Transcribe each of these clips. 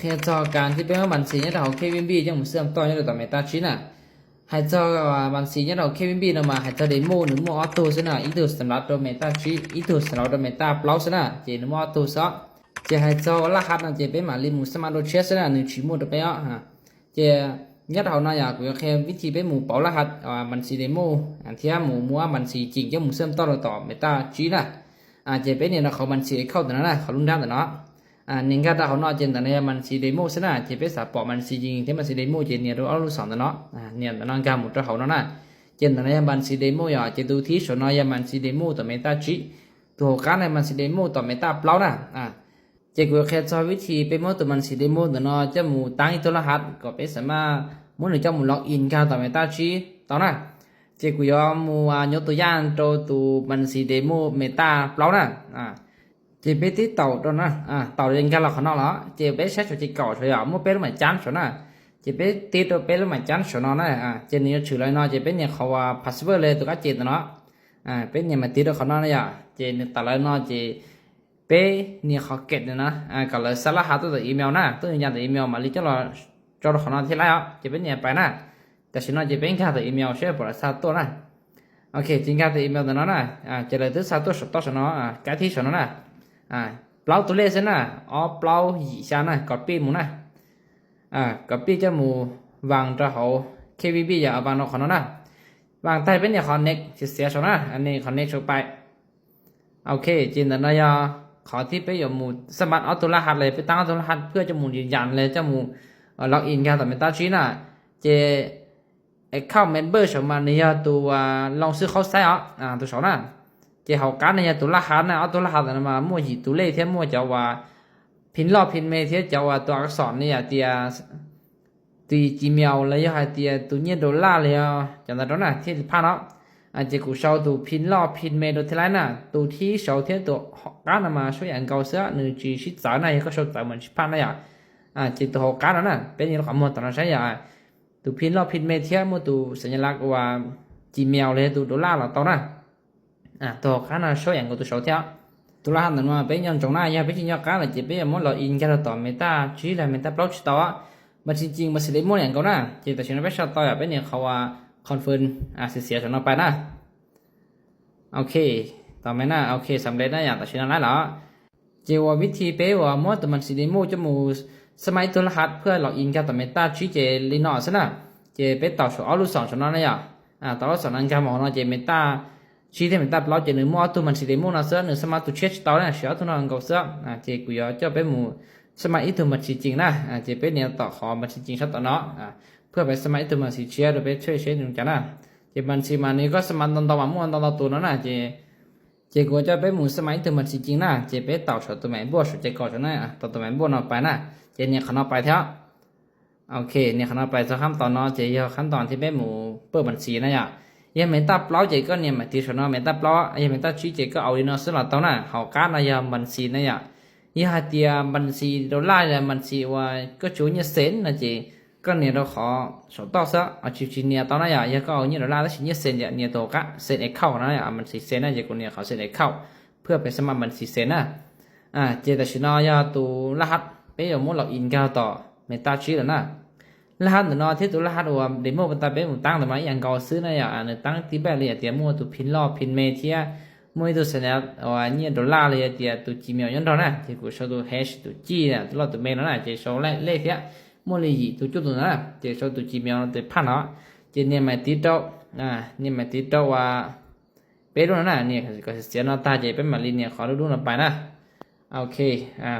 ແຄ່ຈອການທີ່ເປັນວ່າບັນຊີຍອດເອົາ KBNB ຍັງບໍ່ເຊື່ອມຕໍ່ຍັງໄດ້ຕໍ່ MetaChain ນະ. ໃຫ້ຈອກວ່າບັນຊີຍອດເອົາ KBNB ນຳມາໃຫ້ຈອກ demo ໜຶ່ງໝົດ auto ຊະນະ Ethos ສຳລັບຕົວ MetaChain Ethos ສຳລັບຕົວ Meta ເປົ່າຊະນະ ເຈໜຶ່ງໝົດ auto ຊະ. ເຈໃຫ້ຈອກລະຫັດນະ ເຈເປັນໝາຍເລກໝູ່ສາມາດໂດເຊສຊະນະ ໜຶ່ງຈີໝູ່ຕົວໄປເນາະ. ເຈຍອດເອົານະ ຢາກ ຢາກແຄ່ວິທີໄປໝູ່ເປົ່າລະຫັດ ອ່າ ບັນຊີ demo ອັນທີ່ໝູ່ ໝູ່ວ່າບັນຊີຈິງຈະໝູ່ເຊື່ອມຕໍ່ຕໍ່ MetaChain ນະ. ອ່າ ເຈເປັນນີ້ນະ ເຂົາບັນຊີ account ຕົວນັ້ນນະ ເຂົາລຸນດາຕົວເນາະ. ອ່າ ນີ້ກາດເຮົາເນາະ ເຈນຕະນາບັນຊີ demo ຊະນະ ເຈເປັນສາປອກບັນຊີຈິງ ເທບັນຊີ demo ເຈເນໂດອອກລູກສອງຕົວເນາະ. ອ່າ ເນຕະນາກາໝູ່ຕົວເຂົາເນາະນະ ເຈນຕະນາບັນຊີ demo ຢາ ເຈດູທີ່ໂຊນອຍາບັນຊີ demo ຕົວ MetaChain ຕົວການໃນບັນຊີ demo ຕົວ Meta ເປົ່ານະ. ອ່າ ເຈກວຍແຄ່ຈອກວິທີໄປໝູ່ຕົວບັນຊີ demo ຕົວເນາະ ຈະໝູ່ຕັ້ງອີກຕົວລະຫັດ ກໍເປັນສາມາດໝູ່ໜຶ່ງຈະໝູ່ login ການຕົວ MetaChain ເປົ່ານະ. ເຈກວຍໝູ່ ອ່າ ຍົກຕົວຢ່າງໂຕ ຕົວບັນຊີ demo Meta ເປົ່ານະ. ອ່າ ເຈໄປຕິດເຕົາຕົວນະ ອ່າ ເຕົາເລນກາລອກຂອງເຮົາເນາະ ເຈໄປໃຊ້ໂຊເຈເກົ່າໂຊຍາ ໝູ່ເປັນລະໝາຍຈັນໂຊນະ ເຈໄປຕິດຕົວເປັນລະໝາຍຈັນໂຊນອນະ. ອ່າ ເຈນີ້ຖືໄລເນາະ ເຈເປັນຫຍັງເຂົາວ່າ password ເລີຍຕົວກະເຈນເນາະ. ອ່າ ເປັນຫຍັງມາຕິດຕົວເຂົາເນາະນະ ເຈນີ້ຕາໄລເນາະ ເຈເປັນນີ້ເຂົາເກັດນະ. ອ່າ ກໍເລີຍໃສ່ລະຫັດຕົວອີເມວນະ ຕົວຍາງຕົວອີເມວມາລີຈະລອຈອດເຂົາເນາະທີ່ໄລເນາະ ເຈເປັນຫຍັງໄປນະ. ແຕ່ຊິເນາະ ເຈເປັນການຕົວອີເມວໃຊ້ບໍລິສັດຕົວນະ. ໂອເຄ ຈິງການຕົວອີເມວຕົວນັ້ນນະ ອ່າ ຈະເລີຍຕື່ສາຕົວສະຕອກຊະເນາະ ອ່າ ກາທີ່ຊະເນາະນະ. ອ່າ ເປົ່າຕົວເລກຊະນະ ອອກເປົ່າຫຢີຊະນະ copy ໝູ່ນະ. ອ່າ copy ຈະໝູ່ວາງຕົວເຮົາ KBNB ຢາກເອົາວາງນອກຂອງເຮົານະ. ວາງໃຕ້ເປັນຫຍັງ connect ເສຍຊະນະ ອັນນີ້ connect ຊະໄປ. ໂອເຄ ຈິງຕະນາຢາ ຂໍທີ່ໄປຢາກໝູ່ສາມາດເອົາຕົວລະຫັດເລີຍ ໄປຕັ້ງເອົາຕົວລະຫັດເພື່ອຈະໝູ່ຢືນຢັນ ແລະ ຈະໝູ່ ເອີ login ກັນຕໍ່ MetaChain ນະ. ເຈ account member ສາມາດນີ້ຢາ ຕົວລອງຊື້ເຂົ້າໃຊ້ເອົາ ອ່າ ຕົວສອງນະ. ເຈເຮົາການນີ້ຢາ ຕົວລະຫັດນະ ເອົາຕົວລະຫັດນັ້ນມາໝູ່ຫຢີຕົວເລກ ແທ້ໝູ່ຈະວ່າ pin ລອກ pin ແມ່ ແທ້ຈະວ່າຕົວອັກສອນນີ້ຢາ ເຕຍ ຕີ Gmail ແລ້ວຢາໃຫ້ເຕຍ ຕູເນໂດລາ ແລ້ວຈະນັ້ນໂຕນະ ທີ່ຜ່ານເນາະ. ອາ ເຈກູເຊົາຕູ pin ລອກ pin ແມ່ ໂດເທລາຍນະ ຕູທີ່ເຊົາເທໂຕການນຳມາຊ່ວຍອັນເກົ່າເສືອ ໜຶ່ງຈີຊິດສານະ ກໍເຊົາຕາມມັນຊິຜ່ານນະຢາ. ອາ ເຈໂຕເຮົາການນະ ເປັນອີກລອກອາໝົດຕອນນັ້ນໃຊ້ຢາ ຕູ pin ລອກ pin ແມ່ ເທຍໝູ່ ຕູສັນຍາລັກວ່າ Gmail ແລ້ວ ຕູໂດລາລະເຕົານະ. ອ່າ ໂຕການນະ ໂຊຢ່າງກໍໂຕໂຊເທຍ ໂຕລະຫັດນັ້ນມາເປັນຍ້ອນຈົງໜ້າ ຢ່າໄປຈິງຍອກການ ແລະ ເຈໄປໝົດ login ກັນຕໍ່ MetaChain ແລະ Meta Block ເຕົາ ບັນຊີຈິງ ບັນຊີເດໂມຫຍັງກໍນະ ເຈແຕ່ຊິນຳໄປຊອດຕໍ່ ເປັນຫຍັງເຂົາວ່າ confirm ອ່າ ເສຍໆ ສະເນາະໄປນະ. ໂອເຄ ຕໍ່ໄປນະ ໂອເຄ ສຳເລັດນະ ຢ່າງຕໍ່ຊິນຳໄດ້ລະ. ເຈວ່າວິທີເປວ່າໝົດຕົວມັນຊິໄດ້ໝູ່ຈະໝູ່ສະໄໝຕົວລະຫັດເພື່ອລັອກອິນກັບຕົວ MetaChain ເຈລີນອນຊະນະ ເຈໄປເຕົາໂຊອອກລູກສອນຊະນອນນະຢາ ອາ ເຕົາລູກສອນອັນກາໝໍນອນເຈ MetaChain ເທ MetaBlock ເຈໜຶ່ງໝູ່ອອກຕົວມັນຊິໄດ້ໝູ່ນະເສືອ ໜຶ່ງສະໄໝຕົວເຊສເຕົານະ ຊິອອກຕົວນອນກອງເສືອ ອາ ເຈກຸຍອເຈົ້າໄປໝູ່ສະໄໝອີກຕົວມັນຊິຈິງນະ ອາ ເຈໄປແນວຕໍ່ຂອງມັນຊິຈິງຊະຕອນເນາະ ອາ ເພື່ອໄປສະໄໝອີກຕົວມັນຊິເຊສໂດຍໄປຊ່ວຍເຊສໜຶ່ງຈານະ ເຈມັນຊິມານີ້ກໍສະໄໝຕອນຕໍ່ມາໝູ່ຕອນຕໍ່ຕົວນະ ເຈ ເຈກວນເຈົ້າໄປໝູ່ສະໄໝເຖິງມັນຊິຈິງນະ ເຈໄປເຕົາເສົາຕົວແມ່ນບວກເສົາເຈກໍເຈົ້ານະ ເຕົາຕົວແມ່ນບວກເນາະໄປນະ ເຈເນຍເຂົາເນາະໄປແທ້ ໂອເຄ ເນຍເຂົາເນາະໄປເຈົ້າຂັ້ນຕອນເນາະ ເຈເຮັດຂັ້ນຕອນທີ່ໄປໝູ່ເປີດບັນຊີນະຢາ ຍາແມ່ນຕາເປົ່າເຈກໍເນຍມາຕິດເຂົາເນາະ ແມ່ນຕາເປົ່າຍາແມ່ນຕາຊີເຈກໍເອົາດີເນາະສຳລັບເຕົານະ ເຮົາການນະຢາບັນຊີນະຢາ ຍາເຕຍບັນຊີໂດລາ ແລະ ບັນຊີວ່າກໍຈູຍາເຊັນນະເຈ ກໍເນຍເຮົາຂໍສອງຕໍ່ຊະ ເອົາຊິເນຍຕໍ່ນະຢາ ຍາກໍເອົາຍາໂດລາ ແລະ ຊິເນຍເຊັນ ຍາເນຍໂຕກະເຊັນແອັກເຄົານະຢາ ມັນຊິເຊັນນະຢາ ກໍເນຍເຂົາເຊັນແອັກເຄົາ ເພື່ອໄປສະໝັກບັນຊີເຊັນນະ ອາ ເຈແຕ່ຊິເນາະ ຍາໂຕລະຫັດ ໄປເອົາໝົດລັອກອິນກາວຕໍ່ MetaChain ລະນະ ລະຫັດເນາະ ທີ່ໂຕລະຫັດວ່າເດໂມເປັນຕາເປັນໝູ່ຕັ້ງແຕ່ມາອີ່ຫຍັງເກົ່າຊື້ນະຢາ ອາ ຕັ້ງທີ່ແບບລະອຽດຕຽມໝູ່ໂຕພິນລອບ ພິນເມເທຍ ໝູ່ໂຕສະແນບ ວ່າຍາໂດລາ ລະອຽດຕຽມໂຕ Gmail ຍ້ອນເຮົານະ ທີ່ກູເຊົາໂຕແຮຊ ໂຕຈີນະ ໂຕລອບໂຕເມນະ ເຈໂຊແລກເທຍ ໝູ່ລີໂຕຈຸດໂຕນະ ເຈໂຊໂຕ Gmail ໂຕພັນເນາະ ເຈເນຍມາຕິດໂຕ ອາ ເນຍມາຕິດໂຕວ່າ ເປັນໂຕນັ້ນນະ ນີ້ກໍເສຍເນາະ ຕາເຈເປັນມາລີເນຍ ຂໍດູດູນຳໄປນະ ໂອເຄ ອາ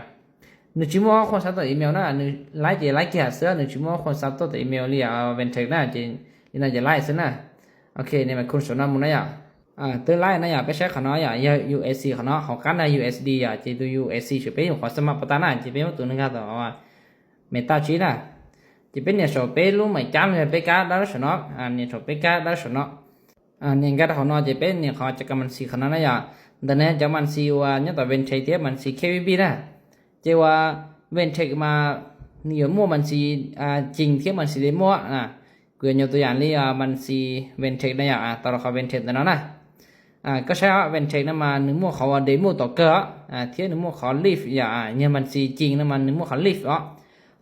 ໜຶ່ງຊົ່ວໂມງຄົນສາມຕົວອີເມວນະ ໜຶ່ງ ໄລເຈໄລເກຍເສືອ ໜຶ່ງຊົ່ວໂມງຄົນສາມຕົວອີເມວ ເລຍເວັນເທັກນະ ເຈ ນີ້ນະເຈໄລເສືອນະ ໂອເຄ ນີ້ມັນຄຸນສະໜອນໝູນນະຢາ ອາ ເຕີໄລນະຢາ ໄປເຊັກຂະເນາະຢາ USC ຂະເນາະ ເຮົາກັນນະ USD ຢາ ເຈໂຕ USC ຊິເປັນຂອງສະໝັກປະຕານະ ເຈເປັນໂຕໜຶ່ງກະຕົວວ່າ MetaChain ນະ ເຈເປັນເນໂຊເປລູໄມຈັນເປັນກາດາສະເນາະ ອາ ເນໂຊເປກາດາສະເນາະ ອາ ເນຍກະເຮົາເນາະ ເຈເປັນເນຍເຂົາຈະກຳມັນຊີຂະໜາດໃດຢາ ດາແນຈະມັນຊີວ່າຍາຕາເວັນເທັກທຽບມັນຊີ KBNB ນະ ເຈວ່າເວັນເທັກມານິຍົມໝູ່ມັນຊີ ອາ ຈິງທຽບມັນຊີເດໂມ ອາ ກູຍົກຕົວຢ່າງລີ ອາ ມັນຊີເວັນເທັກນະຢາ ອາ ຕອນເຮົາເວັນເທັກນະນະ ອາ ກໍໃຊ້ເວັນເທັກນະມາໜຶ່ງໝູ່ເຂົາວ່າເດໂມຕໍ່ເກີ ອາ ທຽບໜຶ່ງໝູ່ເຂົາລີຟ ຢາ ອາ ຍາມັນຊີຈິງນະມາໜຶ່ງໝູ່ເຂົາລີຟເນາະ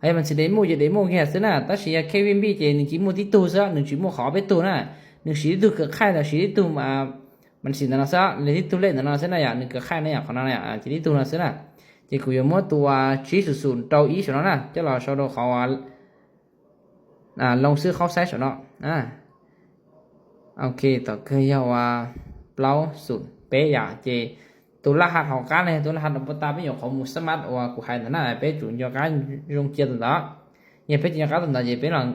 哎，มันสิได้หมู่ จะได้หมู่แค่ซื้อนะ แต่สิอยากแค่วินบีเจ หนึ่งจีหมู่ที่ตู้ซะ หนึ่งจีหมู่ขอไปตู้นะ หนึ่งสีที่ตู้เครือข่าย หนึ่งสีที่ตู้ อ่า มันสินั่นนะซะ เลยที่ตู้เล่นนั่นนะซะนะ อย่าง หนึ่งเครือข่ายนะ อย่าง ของนั่นนะ อย่าง อ่า จะที่ตู้นะซะนะ เจ กูอยากหมู่ตัว จีศูนย์ศูนย์ เต้าอีซะเนาะนะ เจ้าเราชาวโดเขาว่า อ่า ลองซื้อเข้าไซส์ซะเนาะ อ่า โอเค ต่อเคยยาวว่า เปล่าศูนย์ เป๊ะ อย่า เจ ตัวรหัสของการเนี่ย ตัวรหัสของปตาไม่อยู่ของหมู่สมัติว่ากูหายแต่หน้าไปจุดยอการยงเกียร์ตัวเนาะ เนี่ย ไปจุดยอการตัวเนาะ เจ เป็นหลัง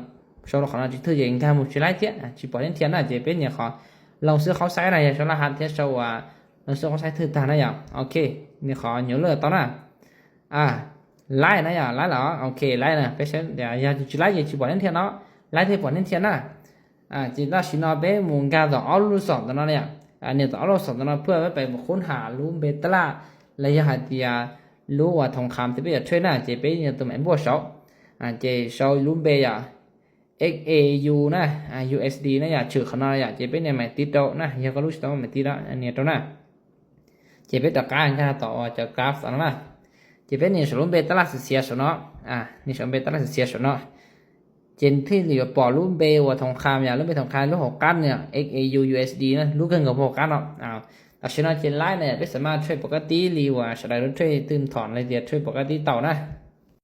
โชว์ของเราจะถือเอง ถ้าหมู่ชิไลเทียน อ่ะ ชิปอร์ตเล่นเทียนนะ เจ เป็นเนี่ย ขอ ลองซื้อเข้าไซส์นะ อย่าโชว์รหัสเทียน โชว์ว่า ลองซื้อเข้าไซส์ถือตานะ อย่าง โอเค เนี่ย ขอเหนียวเลือดต่อนะ อ่า ไล่นะ อย่า ไล่เหรอ โอเค ไล่นะ ไปเช่น อย่า อย่าชิไล อย่าชิปอร์ตเล่นเทียนเนาะ ไล่เทียนปอร์ตเล่นเทียนนะ อ่า จิตราชินอเปหมู่กาต่อเอาลูกสองตัวนั้นเนี่ย อ่า เนี่ย ต่อเอาลูกสองตัวนั้น เพื่อไว้ไปค้นหารู้เบต้า และยาหาเตีย รู้ว่าทองคำที่ไปเทรดนะ เจ ไปเนี่ย ตัวแม่นบวกเสา อ่า เจ เสารู้เบยา เอ็กเอยู นะ อ่า ยูเอสดี นะ อย่าชื่อเขานะ อย่า เจ ไปเนี่ย ไม่ติดดอกนะ ยาก็รู้สึกว่าไม่ติดแล้ว อันเนี้ยตัวนะ เจ ไปต่อการกันต่อจากกราฟอันนั้นนะ เจ ไปเนี่ย สรุปเบต้าเสียสเนาะ อ่า นี่สรุปเบต้าเสียสเนาะ เจนที่เหลือปอรู้เบว่าทองคำ อย่ารู้เบทองคำ รู้หกกันเนี่ย เอ็กเอยู ยูเอสดี นะ รู้เกินกับหกกันเนาะ อ่า แต่ชนะเจนไลน์เนี่ย ไปสามารถเทรดปกติ หรือว่าสไลด์เทรดตื่มถอนอะไรเดียว เทรดปกติเต่านะ